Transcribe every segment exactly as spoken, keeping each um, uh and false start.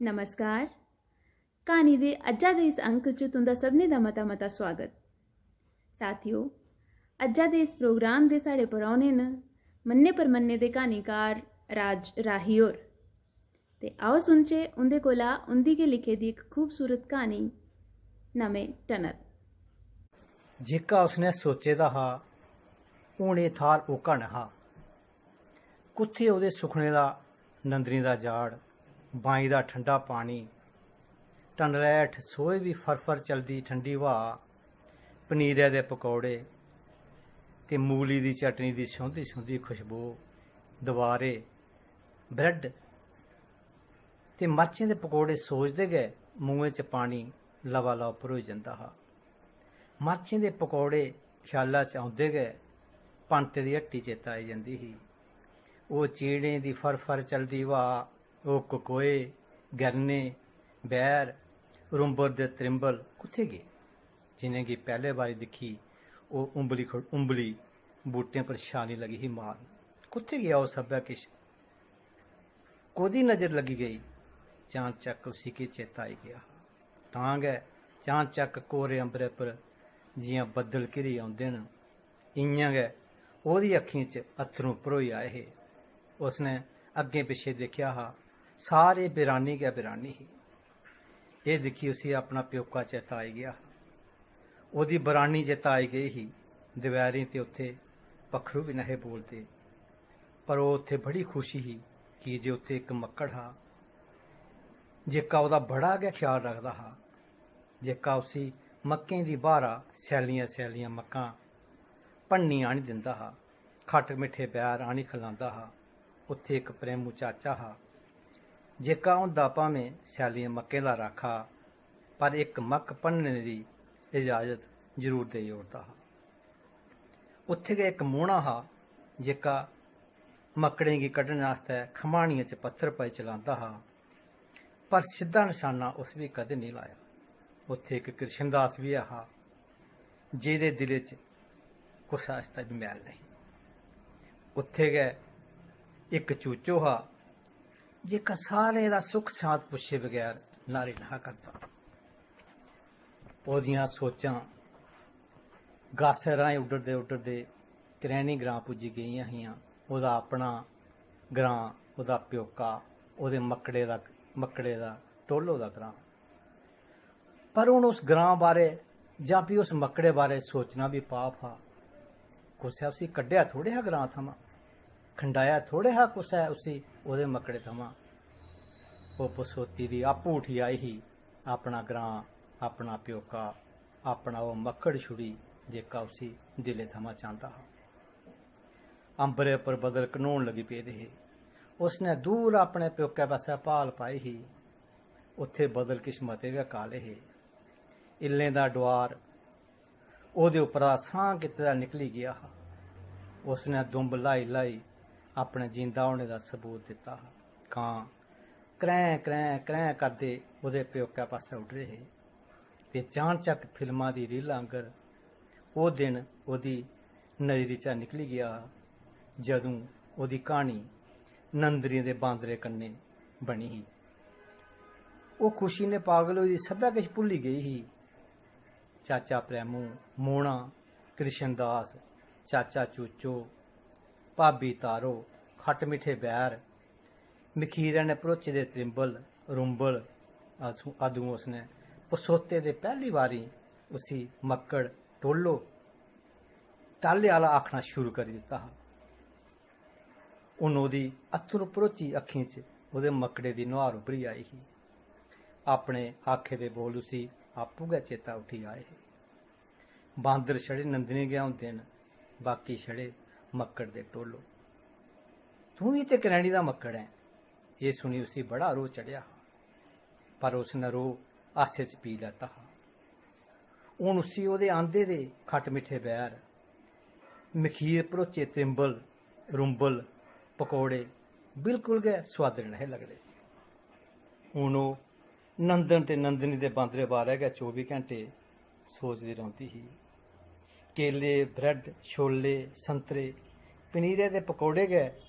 नमस्कार। क्हानी दे अज्जा दे इस अंक च तुं'दा सभनें दा मता-मता सुआगत। साथियो, अज्जा दे इस प्रोग्राम दे साढ़े परौह्ने न मन्ने परमन्ने दे क्हानीकार राज राही होर। ते आओ सुनचै उं'दे कोला उं'दी गै लिखे दी इक खूबसूरत क्हानी, नमें टनल। जेह्का उसने सोचे दा हा, हून एह् थाह्र ओह्का नेहा। कुत्थै ओह्दे सुखने दा नंदनी दा जाड़, बाईं दा ठंडा पानी, टनलै हेठ सोहे बी फर-फर चलदी ठंडी ब्हा, पनीरै दे पकौड़े ते मूली दी चटनी दी सौंधी सौंधी खुशबू, दबारे ब्रैड ते मर्चें दे पकौड़े सोचदे गै मुंहै च पानी लबालब भरोई जंदा हा। मर्चें दे पकौड़े ख्याला च औंदे गै पंत दी हट्टी चेता आई जंदी ही। ओह् चीड़ें दी फर-फर चलदी ब्हा, ओह् ककोए, गरने, बैर, रुंबल दे त्रिंबल कुत्थै गे? जि'नेंगी पैह्ले बारी दिक्खी, ओह् उंबली ख-, उंबली बूह्टें पर छालीं लगी ही मारन। कुत्थै गेआ ओह् सब्भै किश? कोह्दी नजर लग्गी गेई? चानचक्क उसी केह् चेता आई गेआ हा? तां गै चानचक्क कोरे अंबरै पर जि'यां बद्दल घिरी औंदे न, इ'यां गै ओह्दी अक्खीं च अत्थरूं भरोई आए हे। उसने अग्गें पिच्छें दिक्खेआ हा, सारे बिरानी गै बिरानी ही। एह् दिक्खी उसी अपना प्योका चेता आई गेआ हा। ओह्दी बरानी चेता आई गेई ही। दपैह्रीं ते उत्थै पक्खरू बी नेहे बोलदे, पर ओह् उत्थै बड़ी खुश ही, की जे उत्थै इक मक्कड़ हा, जेह्का ओह्दा बड़ा गै ख्याल रखदा हा, जेह्का उसी मक्कें दी ब्हारा सैल्लियां-सैल्लियां मक्कां भन्नी आह्नी दिंदा हा, खट्ट मिट्ठे बैर आह्नी खलांदा हा। उत्थै इक प्रेमू चाचा हा, जेह्का होंदा भामें सैल्लियें मक्कें दा राखा, पर इक मक्क भन्नने दी इजाजत जरूर देई ओड़दा हा। उत्थै गै इक मोह्ना हा, जेह्का मक्कड़ें गी कड्ढने आस्तै खमानियें च पत्थर पाई चलांदा हा, पर सिद्धा नशाना उस बी कदें नेईं लाया। उत्थै इक कृष्णदास बी ऐ हा, जेह्दे दिलै च कुसै आस्तै बी मैल नेईं। उत्थै गै इक चूचो हा, जेह्का सारें दा सुख सांत पुच्छे बगैर नारी नहा करदा। ओह्दियां सोचां गासै राहें उड्डरदे उड्डरदे करैनी ग्रां पुज्जी गेइयां हियां। ओह्दा अपना ग्रां, ओह्दा प्योका, ओह्दे मक्कड़े दा, मक्कड़े दा टोलो दा ग्रां। पर हून उस ग्रां बारै जां फ्ही उस मक्कड़े बारै सोचना बी पाप हा। कुसै उसी कड्ढेआ थोड़े हा ग्रां थमां, खंडाया थोड़े हा कुसै उसी ओह्दे मक्कड़े थमां। ओह् बसोती दी आपूं उठी आई ही, अपना ग्रां, अपना प्योका, अपना ओह् मक्कड़ छुड़ी, जेह्का उसी दिलै थमां चांह्दा हा। अंबरै पर बदल घनोन लगी पेदे हे। उसने दूर अपने प्योकै पासै भाल पाई ही। उत्थै बदल किश मते गै काले हे। इल्लें दा डोआर ओह्दे उप्परा साह् कीते दा निकली गेआ हा। उसने दुंब ल्हाई-ल्हाई अपने जींदा होने दा सबूत दित्ता हा। कां क्रैं, क्रैं, क्रैं करदे ओह्दे प्योकै पासै उड्डरे हे। ते चानचक्क फिल्मा दी रील आंगर ओह् दिन ओह्दी नजरी चा निकली गेआ हा, जदूं ओह्दी क्हानी नंदरी दे बांदरे कन्नै बनी ही। ओह् खुशी ने पागल होई दी सब्भै किश भुल्ली गेई ही। चाचा प्रेमू, मोना, कृष्णदास, चाचा चूचो, भाबी तारो, खट्ट मिट्ठे बैर, मखीरै ने भरोचे दे त्रिंबल, रुंबल, अदूं, अदूं उसने पसोते दे पैह्ली बारी उसी मक्कड़, टोलो, टाले आह्ला आखना शुरू करी दित्ता हा। हून ओह्दी अत्थरू भरोची अक्खीं च ओह्दे मक्कड़े दी नुहार उब्भरी आई ही। अपने आखे दे बोल उसी आपूं गै चेता उठी आए हे। बांदर छड़े नंदनी गै होंदे न, बाकी छड़े मक्कड़ दे टोलो। "तूं बी ते करैनी दा मक्कड़ ऐं।" एह् सुनी उसी बड़ा रोह् चढ़ेआ हा, पर उसने रोह् हास्से च पी लैता हा। हून उसी ओह्दे आंदे दे खट्ट मिट्ठे बैर, मखीर भरोचे त्रिंबल, रुंबल, पकौड़े बिल्कुल गै सोआदले नेहे लगदे। हून ओह् नंदन ते नंदनी दे बांदरे बारै गै चौबी घैंटे सोचदी रौंह्दी ही। केले, ब्रैड, छोले, संतरे, पनीरै दे पकौड़े गै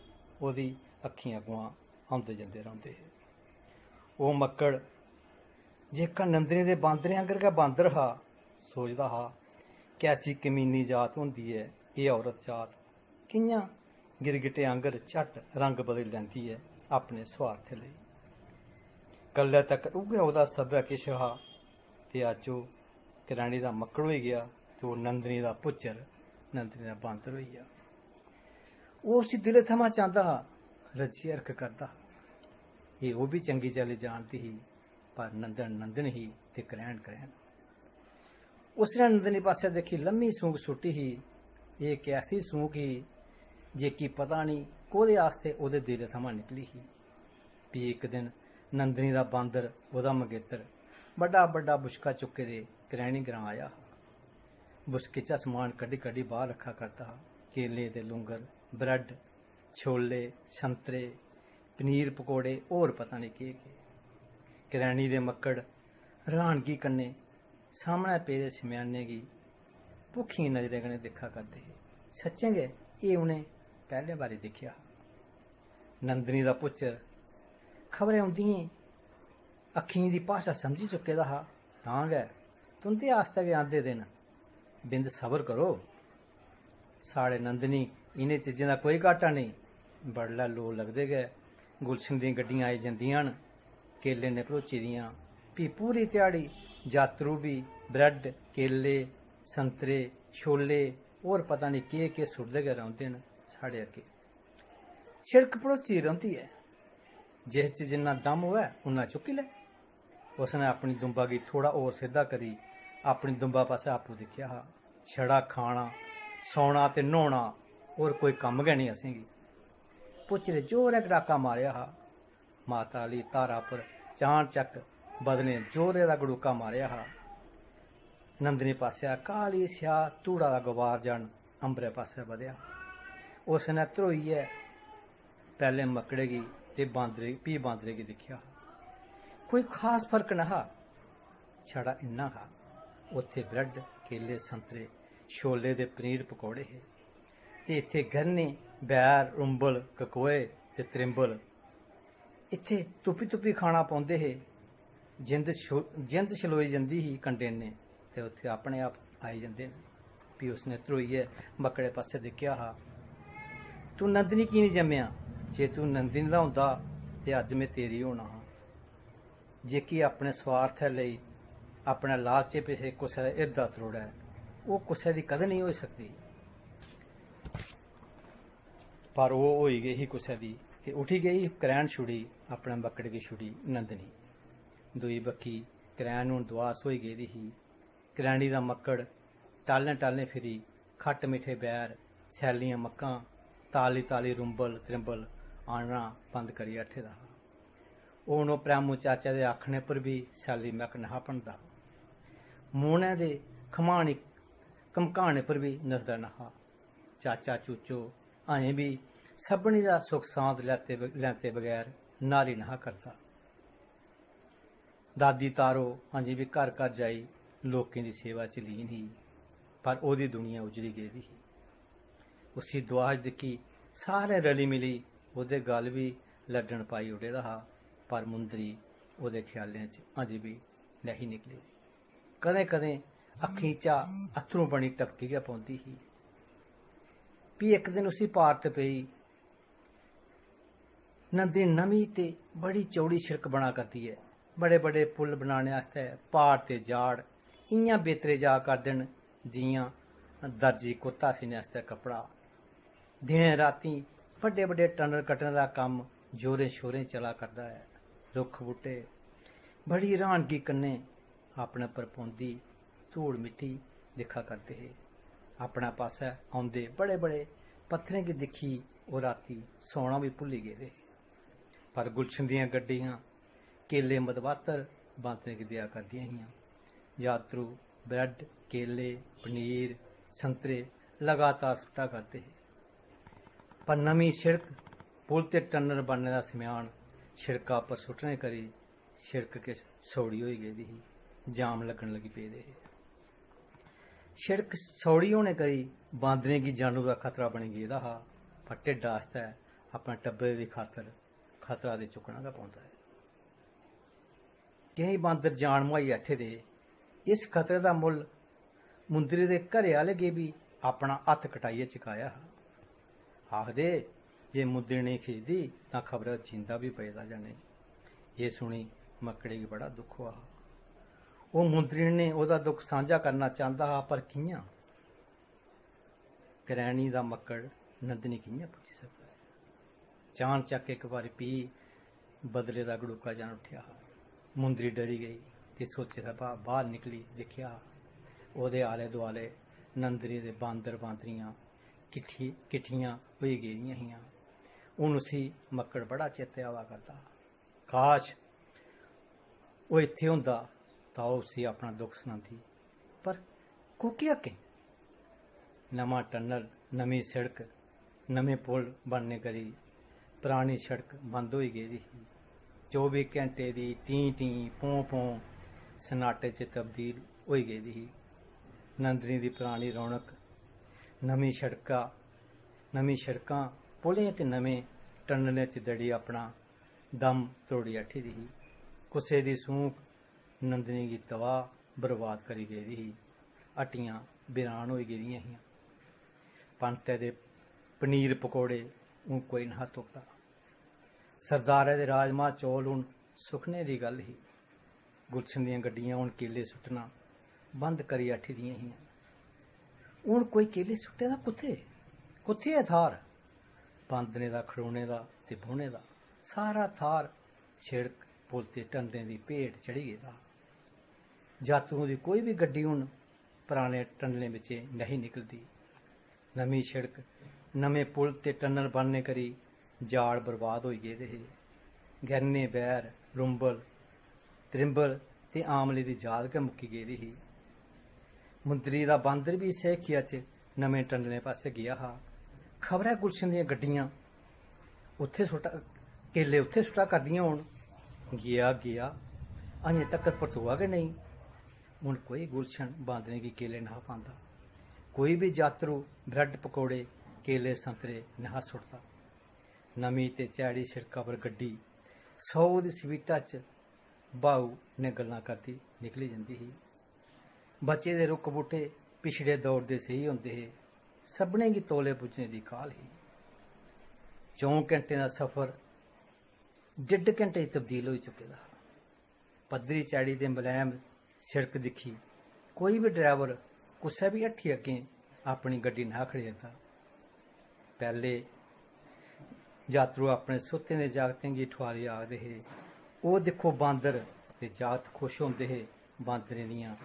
ओह्दी अक्खीं अगुआं औंदे जंदे रौंह्दे हे। ओह् मक्कड़, जेह्का नंदनी दे बांदरें आंगर गै बांदर हा, सोचदा हा, "कैसी कमीनी जात होंदी ऐ एह् औरत जात, कि'यां गिरगिटे आंगर झट्ट रंग बदली लैंदी ऐ अपने सोआर्थे लेई।" कल्लै तक्कर उ'ऐ ओह्दा सब्भै किश हा, ते अज्ज ओह् करैनी दा मक्कड़ होई गेआ, ते ओह् नंदनी दा पुच्चर, नंदनी दा बांदर होई गेआ। ओह् उसी दिलै थमां चांह्दा हा, रज्जियै हिरख करदा हा। एह् ओह् बी चंगी चाल्ली जानदी ही, पर नंदन नंदन ही ते करैन करैन। उसने नंदनी पासै दिक्खी लम्मी सूंक सुट्टी ही। एह् कैसी सूंक ही, जेह्की पता निं कोह्दे आस्तै ओह्दे दिलै थमां निकली ही। फ्ही इक दिन नंदनी दा बांदर, ओह्दा मंगेतर, बड्डा बड्डा बुशका चुक्के दे करैनी ग्रां आया हा। बुशके चा समान कड्ढी कड्ढी बाह्र रक्खा करदा हा, केले ते लूंगर, ब्रैड, छोले, संतरे, पनीर पकौड़े, होर पता निं केह् केह्। करैनी दे मक्कड़ रहानगी कन्नै सामनै पेदे शमयाने गी भुक्खियें नजरें कन्नै दिक्खा करदे हे। सच्चें गै एह् उ'नें पैह्लें बारी दिक्खेआ हा। नंदनी दा पुच्चर खबरै उं'दियें अक्खियें दी भाशा समझी चुके दा हा, तां गै, "तुं'दे आस्तै गै आंदे दे न, बिंद सबर करो।" साढ़े नंदनी, इ'नें चीजें दा कोई घाटा नेईं। बडलै लोऽ लगदे गै गुलशन दियां गड्डियां आई जंदियां न, केले ने भरोची दियां। फ्ही पूरी ध्याड़ी जातरू बी ब्रैड, केले, संतरे, छोले, होर पता निं केह् केह् सुटदे गै रौंह्दे न साढ़े अग्गें। शिड़क भरोची रौंह्दी ऐ, जिस च जिन्ना दम होऐ उन्ना चुक्की लै। उसने अपनी दुंबा गी थोड़ा होर सिद्धा करी अपनी दुंबा पासै आपूं दिक्खेआ हा। छड़ा खाना, सौना ते न्हौना, होर कोई कम्म गै नेईं असेंगी। पुच्चरे जोरें गड़ाका मारेआ हा। माता आह्ली धारा पर चानचक्क बदलें जोरे दा गड़ूका मारेआ हा। नंदनी पासेआ काली स्याह् धूड़ा दा गुबार जन अंबरै पासै बधेआ। उसने ध्रोइयै पैह्लें मक्कड़े गी ते बांदरे, फ्ही बांदरे गी दिक्खेआ। कोई खास फर्क नहा, छड़ा इन्ना हा, उत्थे ब्रैड, केले, संतरे, छोले ते पनीर पकौड़े हे, ते इत्थे गरने, बैर, रुंबल, ककोए ते त्रिंबल। इत्थे तुप्पी तुप्पी खाना पौंदे हे। जिंद छो-, जिंद छलोई जंदी ही कंडे ने, ते उत्थे अपने आप आई जंदे न। फ्ही उसने ध्रोइयै मक्कड़े पासै दिक्खेआ हा। "तूं नंदनी की निं जम्मेआ? जे तूं नंदनी दा होंदा, ते अज्ज में तेरी होना हा।" जेह्की अपने स्वार्थ लेई, अपने लालचे पिच्छे कुसै दा हिरदा त्रोड़ै, ओह् कुसै दी कदें नेईं होई सकदी। पर ओह् होई गेई ही कुसै दी, ते उठी गेई करैन छुड़ी, अपने मक्कड़ गी छुड़ी नंदनी। दूई बक्खी करैन हून दुआस होई गेदी ही। करैनी दा मक्कड़ टालें टालें फिरी खट्ट मिट्ठे बैर, सैल्लियां मक्कां, ताली ताली रुंबल त्रिंबल आनना बंद करी हटे दा हा। हून ओह् प्रैमू चाचा दे आखने पर बी सैल्ली मक्क नहा भनदा। मोहनै दे खमानी, धमकाने पर बी नसदा नहा। चाचा चूचो अजें बी सभनें दा सुख सांत लैते ब-, लैते बगैर न्हारी नहा करदा। दादी तारो अजें बी घर घर जाई लोकें दी सेवा च लीन ही, पर ओह्दी दुनिया उजड़ी गेदी ही। उसी दुआस दिक्खी सारें रली मिली ओह्दे गल बी लड्डन पाई ओड़े दा हा, पर मुंदरी ओह्दे ख्यालें च अजें बी नेही निकली दी। कदें-कदें अक्खीं चा अत्थरूं बनी टपकी गै पौंदी ही। फ्ही इक दिन उसी पारत पेई, नंदनी नमीं ते बड़ी चौड़ी शिड़क बना करदी ऐ। बड़े-बड़े पुल बनाने आस्तै प्हाड़ ते जाड़ इ'यां बेतरे जा करदे न, जि'यां दर्जी कुर्ता सीने आस्तै कपड़ा। दिनें रातीं बड्डे-बड्डे टनल कट्टने दा कम्म जोरें-शोरें चला करदा ऐ। रुक्ख-बूह्टे बड़ी र्हानगी कन्नै अपने पर पौंदी धूड़ मिट्टी दिक्खा करदे हे। अपने पासै औंदे बड़े-बड़े पत्थरें गी दिक्खी ओह् रातीं सौना बी भुल्ली गेदे हे। पर गुलशन दियां गड्डियां केले मदबातर बांदरें गी देआ करदियां हियां। यात्रु ब्रैड, केले, पनीर, संतरे लगातार सुट्टा करदे हे। पर नमीं शिड़क, पुल ते टन्नर बनने दा समेआन शिड़का पर सुट्टने करी शिड़क किश सौड़ी होई गेदी ही, जाम लग्गन लगी पेदे हे। शिड़क सौड़ी होने करी बांदरें गी जानू दा खतरा बनी गेदा हा, पर ढिड्डा आस्तै अपने टब्बरै दी खातर खतरा ते चुक्कना गै पौंदा ऐ। केईं बांदर जान मुहाई बैठे दे हे। इस खतरे दा मुल्ल मुंदरी दे घरै आह्ले गी बी अपना हत्थ कटाइयै चुकाया हा। आखदे जे मुंदरी नेईं खिचदी तां खबरै ओह् जींदा बी बचदा जां नेईं। एह् सुनी मक्कड़े गी बड़ा दुख होआ हा। ओह् मुंदरी ने ओह्दा दुख सांझा करना चांह्दा हा, पर कि'यां? करैनी दा मक्कड़ नंदनी कि'यां पुज्जी सकदा ऐ? चानचक्क इक बारी फ्ही बदले दा गड़ूका जन उट्ठेआ हा। मुंदरी डरी गेई ते सोचे दा भाव बाह्र निकली दिक्खेआ हा। ओह्दे आले दुआले नंदनी दे बांदर बांदरियां किट्ठी-, किट्ठियां होई गेदियां हियां। हून उसी मक्कड़ बड़ा चेतै आवा करदा हा। काश, ओह् इत्थै होंदा तां ओह् उसी अपना दुख सनांदी। पर कोह्के हक्कें? नमां टनल, नमीं सिड़क, नमें पुल बनने करी परानी सिड़क बंद होई गेदी ही। चौबी घैंटे दी टीं टीं, पों पों सन्नाटे च तब्दील होई गेदी ही। नंदनी दी परानी रौनक, नमीं सिड़का, नमीं सिड़कां, पुलें ते नमें टनलें च दड़ी अपना दम त्रोड़ी बैठी दी ही। कुसै दी सूंक नंदनी गी तबाह बर्बाद करी गेदी ही। हट्टियां बिरान होई गेदियां हियां। पंतै दे पनीर पकौड़े हून कोई नहा तुपदा। सरदारै दे राजमा चौल हून सुखने दी गल्ल ही। गुलशन दियां गड्डियां हून केले सुट्टना बंद करी बैठी दियां हियां। हून कोई केले सुट्टे दा कुत्थै? कुत्थै ऐ थाह्र? बांदरें दा खड़ोने दा ते बौह्ने दा। सारा थाह्र सिड़क, पुल ते टनलें दी भेंट चढ़ी गेदा हा। जातरुएं दी कोई बी गड्डी हून पराने टनलें बिच्चे नेही निकलदी। नमीं सिड़क, नमें पुल ते टनल बनने करी जाड़ बर्बाद होई गेदे हे। गैह्ने, बैर, रुंबल, त्रिंबल ते आमले दी जाद गै मुक्की गेदी ही। मुंदरी दा बांदर बी इस्सै हिक्खिया च नमें टनलें पासै गेआ हा। खबरै गुलशन दियां गड्डियां उत्थै सुट्टा, केले उत्थै सुट्टा करदियां होन। गेआ, गेआ, अजें तक्कर परतोआ गै नेईं। हून कोई गुलशन बांदरें गी केले नहा पांदा। कोई बी जातरू ब्रैड पकौड़े, केले, संतरे नहा सुट्टदा। नमीं ते चैड़ी सिड़का पर गड्डी सौ दी स्पीडा च ब्हाऊ ने गल्लां करदी निकली जंदी ही। बचे दे रुक्ख बूह्टे पिछड़े दौर दे सेही होंदे हे। सभनें गी तौले पुज्जने दी काह्ल ही। चौं घैंटें दा सफर डेढ घैंटे च तब्दील होई चुके दा हा। पद्धरी चैड़ी ते मलैम सिड़क दिक्खी कोई बी ड्राइवर कुसै बी हट्टी अग्गें अपनी गड्डी नहा खड़ेरदा। पैह्ले जातरू अपने सुत्ते दे जागतें गी ठुआली आखदे हे, "ओह् दिक्खो बांदर।" ते जागत खुश होंदे हे बांदरें दियां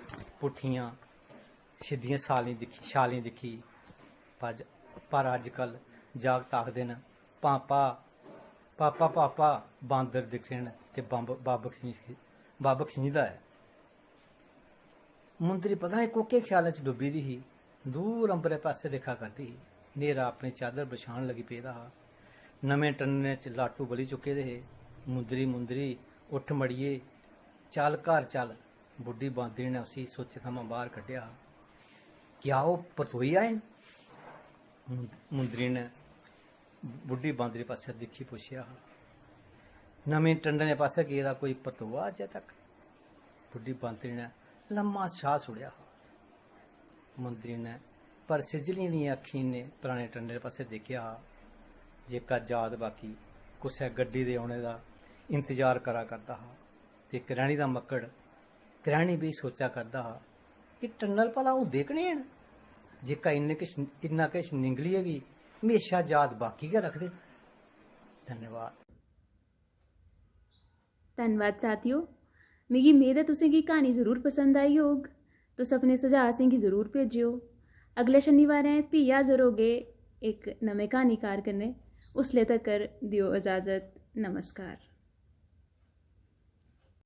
पुट्ठियां सिद्धियां सालीं दिक्खी, छालीं दिक्खी। पर, पर अज्जकल जागत आखदे न, "पापा, पापा, पापा, बांदर दिखदे न ते बम्ब, बब्ब खिंझ-, बब्ब खिंझदा ऐ।" मुंदरी पता नहीं कोह्के ख्यालें च डुब्बी दी ही, दूर अंबरै पासै दिक्खा करदी ही। न्हेरा अपनी चादर बछान लगी पेदा हा। नमें टन्ने च लाटू बली चुके दे हे। "मुंदरी, मुंदरी, उट्ठ मड़िये, चल घर चल।" बुड्ढी बांदरी ने उसी सोचे थमां बाहर कड्ढेआ हा। "क्या ओह् परतोई आए न?" मुंद-, मुंदरी ने बुड्ढी बांदरी पासै दिक्खी पुच्छेआ हा। "नमें टंडने पासै गेदा कोई परतोआ अज्जै तक?" बुड्ढी बांदरी ने लम्मा साह् छुड़ेआ हा। मुंदरी ने पर सिज्जली दियें अक्खीं ने पराने टंडने पासै दिक्खेआ हा, जेह्का जाद बाकी कुसै गड्डी दे औने दा इंतजार करा करदा हा। ते करैनी दा मक्कड़ करैनी बी सोचा करदा हा, "एह् टन्नल भला होंदे कनेह् न, जेह्का इन्ने किश, इन्ना किश निंगलियै बी म्हेशा याद बाकी गै रखदे न?" धन्यवाद। धन्नवाद साथियो, मिगी मेद ऐ तुसें गी क्हानी जरूर पसंद आई होग। तुस अपने सुझाऽ असें गी जरूर भेजेओ। अगले शनिवारें फ्ही हाजर होगे इक नमें क्हानीकार कन्नै। उसले तकर देओ इजाजत। नमस्कार।